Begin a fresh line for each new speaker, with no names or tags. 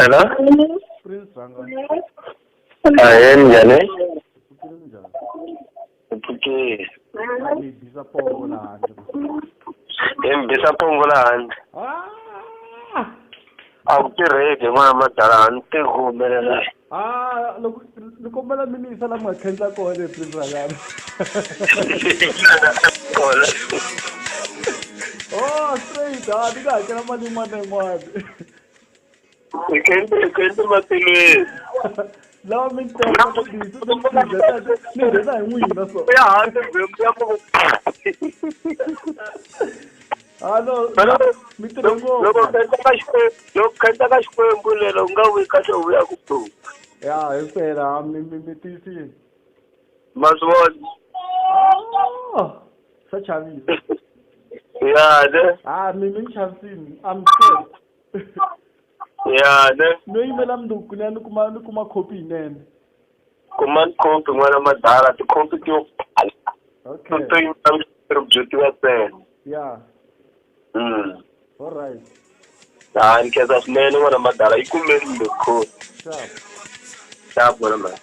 Hello?
Prince Ranga.
Ahee, minjhani?
Pfukile minjhani?
Hi pfukile.
A mi bisa pongo laha handle.
Hi mi bisa pongo laha handle.
Ah!
A ku tirheki n'wana madala a ni tivi ku humelela.
Ah, loko ni kombela mi ni yisa la mi nga khendla kona Prince Rangana.
Kona.
Oh, straight, ah, ni nga hakela mali yin'wana na yin'wana.
Hi khendle hi khendle matilweni.
Lava mi ni teka ni ni nghena hi n'wina so.
Ya handle mbe ya ku.
Ah no, mi tirhe ngopfu.
Loko khendla ka Xikwembu, loko khendla ka Xikwembu lelo u nga vuyi kahle u vuya ku pfuka.
Ya, himpela mi mi mi tiyisile.
Ma swi vona?
Ah, swa chavisa.
Ya ne.
Ah, mi mi ni chavisini. I'm scared.
Ya ne.
No yimela mundzuku ni ya ni kuma ni kuma khopi yinene.
Kuma khopi n'wana madala tikhopi ti yo tala.
Okay.
To yimela byo tiva ntsena.
Yeah. All right.
Ha ni khensa swinene n'wana madala yi kumeni kumbe khopi.
Sharp.
Sharp n'wana madala.